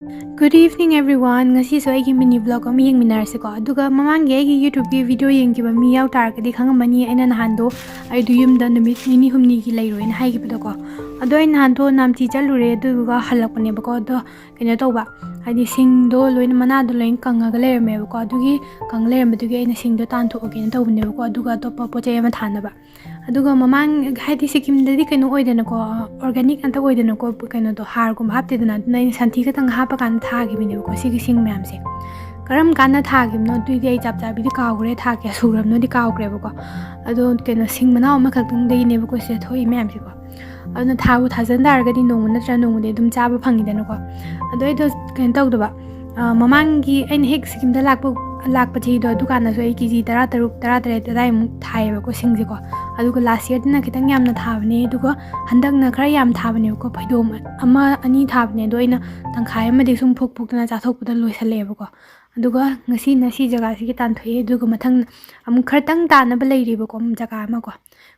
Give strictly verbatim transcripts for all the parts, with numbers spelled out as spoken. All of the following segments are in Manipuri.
Good evening everyone. ꯉꯁꯤꯁꯨ ꯑꯩꯒꯤ mini vlog ꯑꯃ ꯌꯦꯡꯃꯤꯟꯅꯔꯁꯤꯀꯣ꯫ ꯑꯗꯨꯒ ꯃꯃꯥꯡꯒꯤ ꯑꯩꯒꯤ YouTubeꯀꯤ video ꯌꯦꯡꯈꯤꯕ ꯃꯤ ꯌꯥꯎ ꯇꯥꯔꯒꯗꯤ ꯈꯪꯉꯝꯃꯅꯤ, ꯑꯩꯅ ꯅꯍꯥꯟꯗꯣ ꯑꯩꯗꯣ ꯌꯨꯝꯗ ꯅꯨꯃꯤꯠ ꯅꯤꯅꯤ ꯍꯨꯝꯅꯤꯒꯤ ꯂꯩꯔꯣꯏꯅ ꯍꯥꯏꯈꯤꯕꯗꯣꯀꯣ꯫ ꯑꯗꯣ ꯑꯩ ꯅꯍꯥꯟꯗꯣ ꯅꯥꯝꯆꯤ ꯆꯠꯂꯨꯔꯦ, ꯑꯗꯨꯗꯨꯒ ꯍꯜꯂꯛꯄꯅꯦꯕꯀꯣ꯫ ꯑꯗꯣ ꯀꯩꯅꯣ ꯇꯧꯕ, ꯍꯥꯏꯗꯤ ꯁꯤꯡꯗꯣ ꯂꯣꯏꯅ, ꯃꯅꯥꯗꯣ ꯂꯣꯏꯅ ꯀꯪꯉꯒ ꯂꯩꯔꯝꯃꯦꯕꯀꯣ꯫ ꯑꯗꯨꯒꯤ ꯀꯪ ꯂꯩꯔꯝꯕꯗꯨꯒꯤ ꯑꯩꯅ ꯁꯤꯡꯗꯣ ꯇꯥꯟꯊꯣꯛꯑꯒꯦꯅ ꯇꯧꯕꯅꯦꯕꯀꯣ, ꯑꯗꯨꯒ ꯑꯇꯣꯞꯄ ꯄꯣꯠ ꯆꯩ ꯑꯃ ꯊꯥꯅꯕ꯫ ꯑꯗꯨꯒ ꯃꯃꯥꯡ, ꯍꯥꯏꯗꯤ ꯁꯤꯀꯤꯝꯗꯗꯤ ꯀꯩꯅꯣ ꯑꯣꯏꯗꯅꯀꯣ, organic ꯉꯥꯛꯇ ꯑꯣꯏꯗꯅꯀꯣ, ꯀꯩꯅꯣꯗꯣ, ꯍꯥꯔꯒꯨꯝꯕ ꯍꯥꯞꯇꯦꯗꯅ꯫ ꯑꯗꯨꯅ ꯑꯩꯅ ꯁꯟꯊꯤ ꯈꯛꯇꯪ ꯍꯥꯞꯄꯀꯥꯟꯗ ꯊꯥꯈꯤꯕꯅꯦꯕꯀꯣ ꯁꯤꯒꯤ ꯁꯤꯡ ꯃꯌꯥꯝꯁꯦ꯫ ꯀꯔꯝ ꯀꯥꯟꯗ ꯊꯥꯈꯤꯕꯅꯣ ꯑꯗꯨꯏꯗꯤ ꯑꯩ ꯆꯞ ꯆꯥꯕꯤꯗꯤ ꯀꯥꯎꯈ꯭ꯔꯦ, ꯊꯥ ꯀꯌꯥ ꯁꯨꯈ꯭ꯔꯕꯅꯣꯗꯤ ꯀꯥꯎꯈ꯭ꯔꯦꯕꯀꯣ꯫ ꯑꯗꯣ ꯀꯩꯅꯣ, ꯁꯤꯡ ꯃꯅꯥꯎ ꯑꯃꯈꯛꯇꯪꯗꯒꯤꯅꯦꯕꯀꯣ ꯁꯤꯗ ꯊꯣꯛꯏ ꯃꯌꯥꯝꯁꯦꯀꯣ꯫ ꯑꯗꯨꯅ ꯊꯥꯕꯨ ꯊꯥꯖꯟ ꯇꯥꯔꯒꯗꯤ ꯅꯣꯡꯃ ꯅꯠꯇ꯭ꯔ ꯅꯣꯡꯃꯗꯤ ꯑꯗꯨꯝ ꯆꯥꯕ ꯐꯪꯉꯤꯗꯅꯀꯣ꯫ ꯑꯗꯣ ꯑꯩꯗꯣ ꯀꯩꯅꯣ ꯇꯧꯗꯕ, ꯑ, ꯃꯃꯥꯡꯒꯤ ꯑꯩꯅ ꯍꯦꯛ ꯁꯤꯀꯤꯝꯗ ꯂꯥꯛꯄ, ꯂꯥꯛꯄ ꯆꯍꯤꯗꯣ, ꯑꯗꯨꯀꯥꯟꯗꯁꯨ ꯑꯩ ꯀꯦ ꯖꯤ ꯇꯔꯥꯇꯔꯨꯛ, ꯇꯔꯥꯇꯔꯦꯠ ꯑꯗꯨꯋꯥꯏꯃꯨꯛ ꯊꯥꯏꯌꯦꯕꯀꯣ ꯁꯤꯡꯁꯦꯀꯣ꯫ ꯑꯗꯨꯒ last yearꯗꯅ ꯈꯤꯇꯪ ꯌꯥꯝꯅ ꯊꯥꯕꯅꯦ, ꯑꯗꯨꯒ ꯍꯟꯗꯛꯅ ꯈꯔ ꯌꯥꯝ ꯊꯥꯕꯅꯦꯕꯀꯣ, ꯐꯩꯗꯣꯝ ꯑꯃ ꯑꯅꯤ ꯊꯥꯕꯅꯦ꯫ ꯑꯗꯣ ꯑꯩꯅ ꯇꯪꯈꯥꯏ ꯑꯃꯗꯤ ꯁꯨꯝ ꯐꯨꯛ ꯐꯨꯛꯇꯅ ꯆꯥꯊꯣꯛꯄꯗ ꯂꯣꯏꯁꯜꯂꯛꯑꯦꯕꯀꯣ꯫ ꯑꯗꯨꯒ ꯉꯁꯤꯅ ꯁꯤ ꯖꯒꯥꯁꯤꯒꯤ ꯇꯥꯟꯊꯣꯛꯑꯦ, ꯑꯗꯨꯒ ꯃꯊꯪ ꯑꯃꯨꯛ ꯈꯔꯇꯪ ꯇꯥꯅꯕ ꯂꯩꯔꯤꯕꯀꯣ, ꯖꯒꯥ ꯑꯃꯀꯣ꯫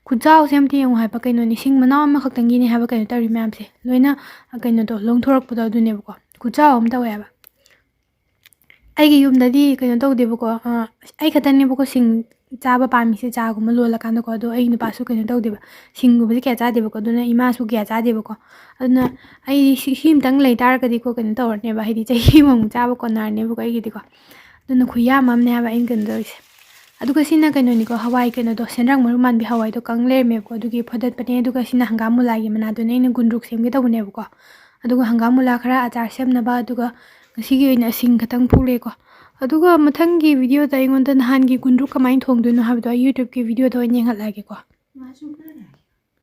ꯈꯨꯠꯆꯥꯎꯁꯦ ꯑꯝꯇ ꯌꯦꯡꯉꯨ ꯍꯥꯏꯕ, ꯀꯩꯅꯣꯅꯤ, ꯁꯤꯡ ꯃꯅꯥꯎ ꯑꯃꯈꯛꯇꯪꯒꯤꯅꯦ ꯍꯥꯏꯕ ꯀꯩꯅꯣ ꯇꯧꯔꯤ ꯃꯌꯥꯝꯁꯦ, ꯂꯣꯏꯅ, ꯑ, ꯀꯩꯅꯣꯗꯣ, ꯂꯣꯡꯊꯣꯔꯛꯄꯗꯣ ꯑꯗꯨꯅꯦꯕꯀꯣ꯫ ꯈꯨꯠꯆꯥꯎ ꯑꯃ ꯇꯧꯋꯦ ꯍꯥꯏꯕ꯫ ꯑꯩꯒꯤ ꯌꯨꯝꯗꯗꯤ ꯀꯩꯅꯣ ꯇꯧꯗꯦꯕꯀꯣ, ꯑ, ꯑꯩ ꯈꯛꯇꯪꯅꯦꯕꯀꯣ ꯁꯤꯡ ꯆꯥꯕ ꯄꯥꯝꯃꯤꯁꯦ, ꯆꯥꯒꯨꯝꯕ ꯂꯣꯜꯂꯀꯥꯟꯗꯀꯣ꯫ ꯑꯗꯣ ꯑꯩ ꯅꯨꯄꯥꯁꯨ ꯀꯩꯅꯣ ꯇꯧꯗꯦꯕ, ꯁꯤꯡꯒꯨꯝꯕꯁꯦ ꯀꯌꯥ ꯆꯥꯗꯦꯕꯀꯣ, ꯑꯗꯨꯅ ꯏꯃꯥꯁꯨ ꯀꯌꯥ ꯆꯥꯗꯦꯕꯀꯣ꯫ ꯑꯗꯨꯅ ꯑꯩ ꯁꯤ, ꯁꯤ ꯑꯝꯇꯪ ꯂꯩ ꯇꯥꯔꯒꯗꯤꯀꯣ ꯀꯩꯅꯣ ꯇꯧꯔꯅꯦꯕ, ꯍꯥꯏꯗꯤ ꯆꯍꯤ ꯑꯃꯃꯨꯛ ꯆꯥꯕ ꯀꯣꯟꯅꯔꯅꯦꯕꯀꯣ ꯑꯩꯒꯤꯗꯤꯀꯣ꯫ ꯑꯗꯨꯅ ꯈꯨꯌꯥꯝ ꯑꯃꯅꯦ ꯍꯥꯏꯕ ꯑꯩꯅ ꯀꯩꯅꯣ ꯇꯧꯔꯤꯁꯦ꯫ ꯑꯗꯨꯒ ꯁꯤꯅ ꯀꯩꯅꯣꯅꯤꯀꯣ, ꯍꯋꯥꯏ ꯀꯩꯅꯣꯗꯣ, ꯁꯦꯟꯗ꯭ꯔꯥꯡ ꯃꯔꯨ ꯃꯥꯟꯕꯤ ꯍꯋꯥꯏꯗꯣ ꯀꯪ ꯂꯩꯔꯝꯃꯦꯕꯀꯣ, ꯑꯗꯨꯒꯤ ꯐꯣꯗꯠꯄꯅꯦ꯫ ꯑꯗꯨꯒ ꯁꯤꯅ ꯍꯪꯒꯥꯝ ꯃꯨꯂꯥꯒꯤ ꯃꯅꯥꯗꯨꯅꯦ, ꯑꯩꯅ ꯒꯨꯟꯗ꯭ꯔꯨꯛ ꯁꯦꯝꯒꯦ ꯇꯧꯕꯅꯦꯕꯀꯣ꯫ ꯑꯗꯨꯒ ꯍꯪꯒꯥꯝ ꯃꯨꯂꯥ ꯈꯔ ꯑꯆꯥꯔ ꯁꯦꯝꯅꯕ, ꯑꯗꯨꯒ ꯉꯁꯤꯒꯤ ꯑꯣꯏꯅ ꯁꯤꯡ ꯈꯛꯇꯪ ꯐꯨꯛꯂꯦꯀꯣ꯫ ꯑꯗꯨꯒ ꯃꯊꯪꯒꯤ videoꯗ ꯑꯩꯉꯣꯟꯗ ꯅꯍꯥꯟꯒꯤ ꯒꯨꯟꯗ꯭ꯔꯨꯛ ꯀꯃꯥꯏꯅ ꯊꯣꯡꯗꯣꯏꯅꯣ ꯍꯥꯏꯕꯗꯣ ꯑꯩ YouTubeꯀꯤ videoꯗ ꯑꯣꯏꯅ ꯌꯦꯡꯍꯜꯂꯛꯑꯒꯦꯀꯣ꯫